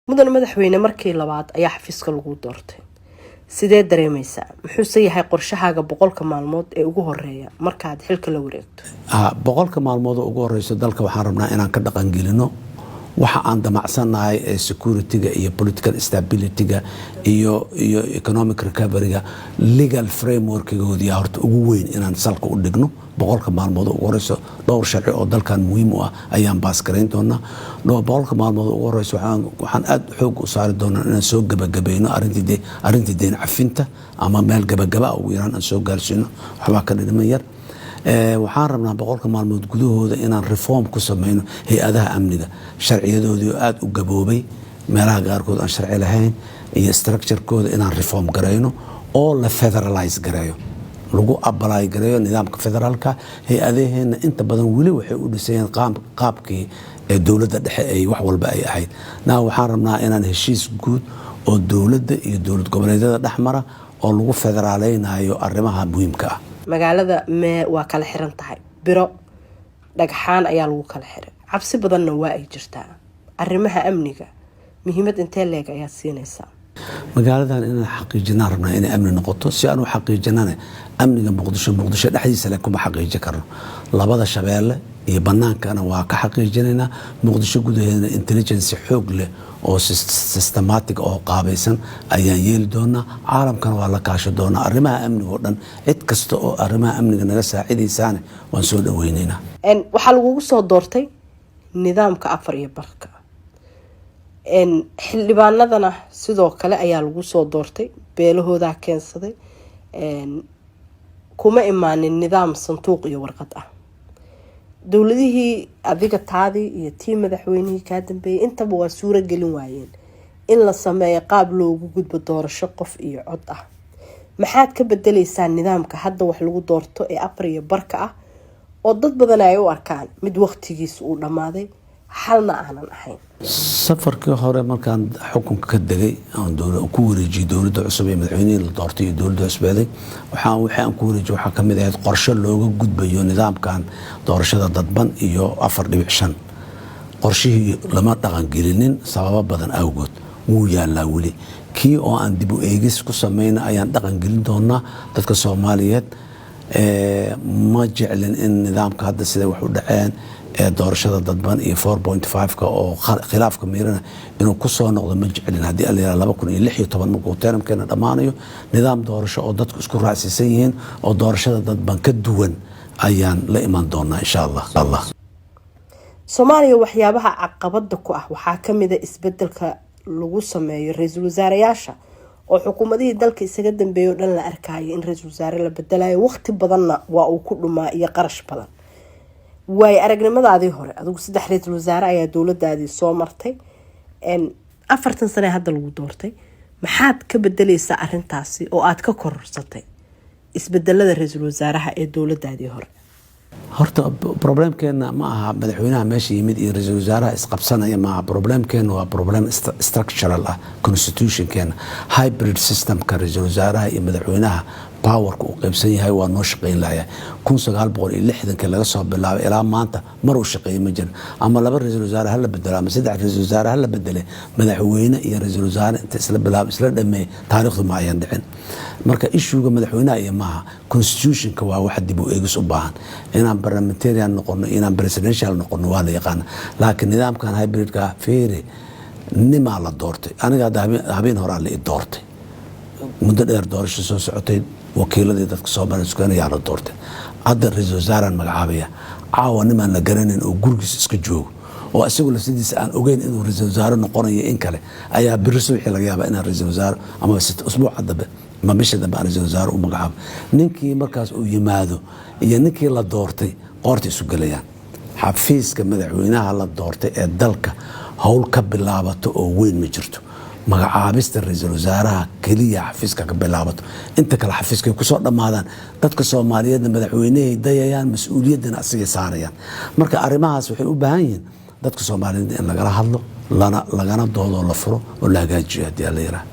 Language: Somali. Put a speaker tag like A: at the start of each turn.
A: Mudan madaxweyne, markii labaad ayaa xafiiska lagu doortay. Sidee dareemeysaa? Muxuuse yahay qorshahaaga 100-ka maalmood ee ugu horeeya markaad xilka la wareegto?
B: 100-ka maalmood oo ugu horeyso dalka waxaan rabnaa inaan ka dhaqangelino waxa aan damacsanahay ee security-ga iyo political stability-ga iyo economic recovery-ga. Legal framework-goodii horta ugu weyn inaan salka u dhigno. 100-ka maalmood oo ugu horeyso dhowr sharci oo dalkan muhiim u ah ayaan pass garayn doonaa. 100-ka maalmood oo ugu horeyso waxaan aad xoog u saari doonaa inaan soo gabagabayno arrintii deyn cafinta, ama meel gabagaba ugu yaraan aan soo gaarsiino. Waxbaa ka dhidhiman yar. Waxaan rabnaa 100-ka maalmood gudahooda inaan reform ku sameyno hay-adaha amniga, sharciyadoodii oo aada u gaboobay, meelaha qaarkood aan sharci lahayn, iyo structure-kooda inaan reform garayno oo la federalize gareeyo, lagu apply gareeyo nidaamka federaalka. Hay-adaheenna inta badan weli waxay u dhisayeen qaabkii ee dowladda dhexe ay wax walba ay ahayd. Na waxaan rabnaa inaan heshiis guud oo dowladda iyo dowlad goboleedyada dhexmara oo lagu federaaleynayo arrimaha muhiimka ah.
A: Magaalada mee waa kala xiran tahay, biro dhagxaan ayaa lagu kala xiray, cabsi badanna waa ay jirtaa. Arrimaha amniga muhiimad intee leeg ayaad siinaysaa?
B: Magaaladan inaan xaqiijinaan rabnaa inay amni noqoto. Si aan u xaqiijinana, amniga Muqdisho, Muqdisho dhexdiisa le kuma xaqiijin karno. Labada shabeelle iyo banaankana waa ka xaqiijinaynaa. Muqdisho gudaheedana intelligence xoog leh oo systematic oo qaabaysan ayaan yeeli doonaa. Caalamkana waa la kaasho doonaa arrimaha amniga oo dhan. Cid kasta oo arrimaha amniga naga saacidaysaane waan soo dhaweyneynaa.
A: Waxaa lagugu soo doortay nidaamka afar iyo barka, xildhibaanadana sidoo kale ayaa lagu soo doortay, beelahoodaa keensaday. Kuma imaanin nidaam sanduuq iyo warqad ah. Dowladihii adiga taadii iyo tii madaxweynihii kaa dambeeyay intaba waa suuro gelin waayeen in la sameeyo qaab loogu gudbo doorasho qof iyo cod ah. Maxaad ka bedeleysaa nidaamka hadda wax lagu doorto ee afar iyo barka ah, oo dad badan ay u arkaan mid waqtigiisa uu dhammaaday, xalna aanan ahayn?
B: Safarkii hore markaan xukunka ka degay, ku wareejiyey dowladda cusub ee madaxweynihii la doortay iyo dowladda cusbeeday, wixii aan ku wareejiyey waxaa kamid ahayd qorshe looga gudbayo nidaamkan doorashada dadban iyo 4.5. Qorshihii lama dhaqangelinin sababo badan awgood. Wuu yaalaa weli. Kii oo aan dib u eegis ku sameyna ayaan dhaqangelin doonaa. Dadka Soomaaliyeed ma jeclin in nidaamka hadda siday wax u dhaceen ee doorashada dadban iyo 4.5-ka oo khilaafka miirana inuu ku soo noqdo ma jeclin. Haddii alla yiraahdo, 2016 markuu term-keena dhammaanayo, nidaam doorasho oo dadku isku raacsiisan yihiin oo doorashada dadban ka duwan ayaan la iman doonaa, insha Allah.
A: Soomaaliya waxyaabaha caqabada ku ah waxaa kamid a isbedelka lagu sameeyo ra-iisul wasaareyaasha, oo xukuumadihii dalka isaga dambeeyay oo dhan la arkayo in ra-iisul wasaare la bedelayo. Waqti badanna waa uu ku dhumaa iyo qarash badan. Waayo aragnimadaadii hore, adigu saddex ra-iisul wasaare ayaa dowladaadii soo martay, 40 sane hadda lagu doortay. Maxaad ka bedeleysaa arintaasi oo aada ka kororsatay isbedelada ra-iisul wasaaraha ee dowladaadii hore?
B: Horta problem-keena ma aha madaxweynaha meesha yimid iyo ra-iisul wasaaraha isqabsanaya maaha. Problem-keena waa problem structural ah, constitution-keena. Hybrid system-ka ra-iisul wasaaraha iyo madaxweynaha power-ka uu qaybsan yahay waa noo shaqayn lahaya. 1960-kii laga soo bilaabay ilaa maanta mar uu shaqeeyey ma jirin. Ama laba ra-iisul wasaare hala bedelo ama saddex ra-iisul wasaare hala bedele, madaxweyne iyo ra-iisul wasaare inta isla bilaabo isla dhameey, taariikhdu ma ayan dhicin. Marka issue-ga madaxweynaha iyo maaha, constitution-ka waa wax dib u eegis u baahan. Inaan parliamentarian noqono, inaan presidential noqono waa la yaqaana, laakiin nidaamkan hybrid-ka, feere, nimaa la doortay. Aniga hadda habeen horaa la i doortay. Muddo dheer doorasho soo socotay, wakiiladii dadka Soomaaliya sukenayaa la doortay. Hadda ra-iisul wasaaraan magacaabaya. Caawa nimaan la garanayn oo gurigiisa iska joogo oo isagu lafsadiisa aan ogeyn inuu ra-iisul wasaare noqonayo in kale ayaa beri subaxii laga yaabaa inaan ra-iisul wasaare, ama usbuuca dambe ama bisha dambe aan ra-iisul wasaare u magacaabo. Ninkii markaas uu yimaado iyo ninkii la doortay qoorta isu gelayaan. Xafiiska madaxweynaha la doortay ee dalka howl ka bilaabato oo weyn ma jirto. Magacaabista ra-iisul wasaaraha keliya xafiiska ka bilaabato, inta kale xafiiskay kusoo dhammaadaan. Dadka Soomaaliyeedna madaxweynehay dayayaan, mas-uuliyaddana asigay saarayaan. Marka arrimahaas waxay u baahan yihiin dadka Soomaaliyeed in lagala hadlo, lagana doodoo la furo oo la hagaajiyo, haddii alla yiraah.